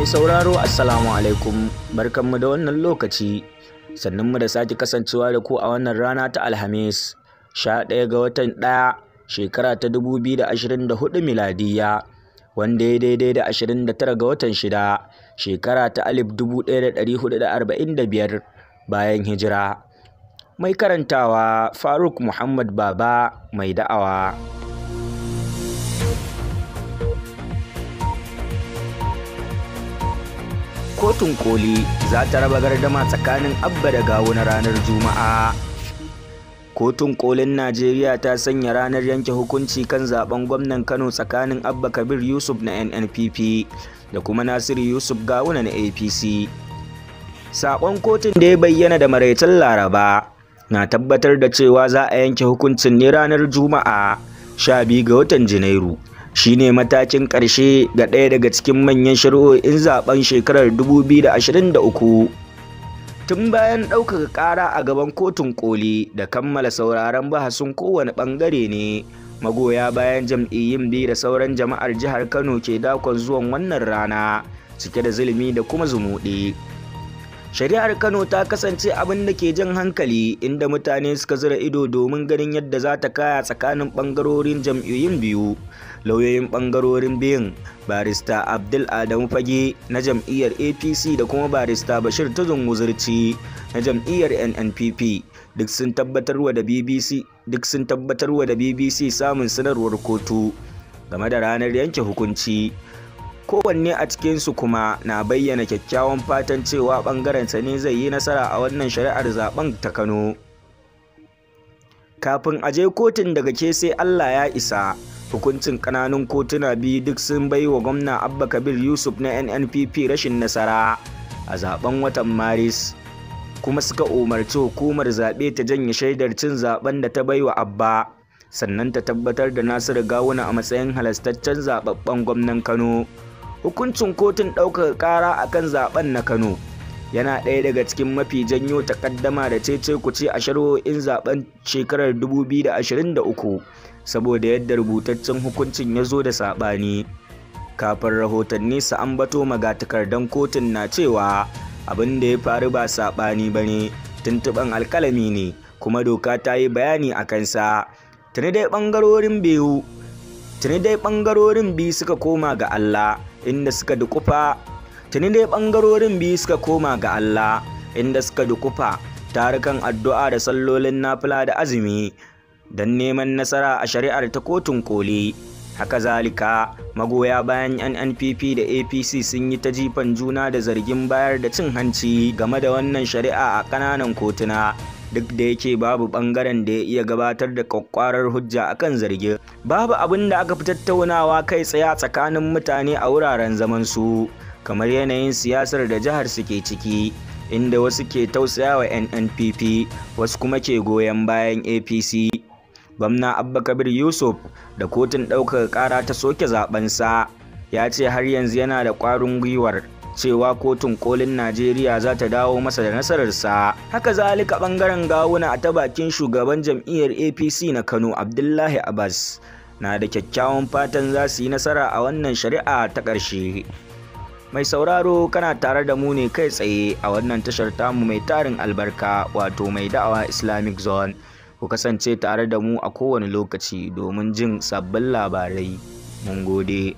Mai sauraro, Assalamu alaikum, barkanmu da wannan lokaci, sannunmu da sake kasancewa da ku a wannan rana ta Alhamis, 11 ga watan 1, shekara ta 2024 miladiyya, wanda ya daidai da 29 ga watan 6, shekara ta 1445 bayan hijira. Mai karantawa, Faruk Muhammad Baba Mai Da'awa. Kotun Koli za ta raba gardama tsakanin Abba da Gawo na ranar Juma'a. Kotun Kolin Najeriya ta sanya ranar yanke hukunci kan zaben gwamnan Kano tsakanin Abba Kabir Yusuf na NNPP da kuma Nasiru Yusuf Gawuna na APC. Sakon kotun da ya bayyana da maraicen Laraba na tabbatar da cewa za a yanke hukuncin ne ranar Juma'a, 12 ga watan Janairu. Shine matakin ƙarshe ga ɗaya daga cikin manyan shari'o'in zaben shekarar 2023. Tun bayan ɗaukaka ƙara a gaban Kotun Koli da kammala sauraron bahasin kowane ɓangare ne, magoya bayan jam'iyyun biyu da sauran jama'ar jihar Kano ke dakon zuwan wannan rana cike da zulumi da kuma zumuɗi. Shari'ar Kano ta kasance abin da ke jan hankali, inda mutane suka zura ido domin ganin yadda za ta kaya tsakanin ɓangarorin jam'iyyun biyu. Lauyoyin ɓangarorin biyun, Barista Abdul Adamu Fage na jam'iyyar APC da kuma Barista Bashir Tudun Wuzurci na jam'iyyar NNPP, duk sun tabbatarwa da BBC samun sanarwar kotu game da ranar yanke hukunci. Kowanne a cikinsu kuma na bayyana kyakkyawan fatan cewa ɓangarensa ne zai yi nasara a wannan shari'ar zaben ta Kano. Kafin a je kotun daga ke sai Allah ya isa, hukuncin ƙananun kotuna biyu duk sun bai wa gwamna Abba Kabir Yusuf na NNPP rashin nasara a zaben watan Maris, kuma suka umarci hukumar zaɓe ta janye shaidar cin zaben da ta bai wa Abba, sannan ta tabbatar da Nasiru Gawuna a matsayin halastaccen zababben gwamnan Kano. Hukuncin kotun ɗaukaka ƙara akan zaben na Kano yana ɗaya daga cikin mafi janyo takaddama da cece kuce a shari'o'in zaben shekarar 2023, saboda yadda rubutaccen hukuncin ya zo da saɓani. Kafin rahotanni su ambato, magatakardan kotun na cewa abin da ya faru ba saɓani ba ne, tuntuɓen alkalami ne, kuma doka ta yi bayani a kansa. Tuni dai ɓangarorin biyu suka koma ga Allah inda suka dukufa Tuni dai ɓangarorin biyu suka koma ga Allah inda suka dukufa tarukan addu'a da sallolin nafila da azumi don neman nasara a shari'ar ta Kotun Koli. Haka zalika, magoya bayan NNPP da APC sun yi ta jifan juna da zargin bayar da cin hanci game da wannan shari'a a ƙananan kotuna, duk da yake babu ɓangaren da ya iya gabatar da kwakwarar hujja akan zargin. Babu abin da aka fi tattaunawa kai tsaye a tsakanin mutane a wuraren zaman su kamar yanayin siyasar da jihar suke ciki, inda wasu ke tausayawa NNPP, wasu kuma ke goyon bayan APC. Gwamna Abba Kabir Yusuf, da kotun ɗaukaka ƙara ta soke zabensa, ya ce har yanzu yana da ƙwarin gwiwar cewa Kotun Kolin Najeriya za ta dawo masa da nasararsa. Haka zalika, ɓangaren Gawuna, a ta bakin shugaban jam'iyyar APC na Kano, Abdullahi Abbas, na da kyakkyawan fatan za su yi nasara a wannan shari'a ta ƙarshe. Mai sauraro, kana tare da mu ne kai tsaye a wannan tashar tamu mai tarin albarka, wato Mai Da'awa Islamic Zone. Ku kasance tare da mu a kowane lokaci domin jin sabbin labarai. Mun gode.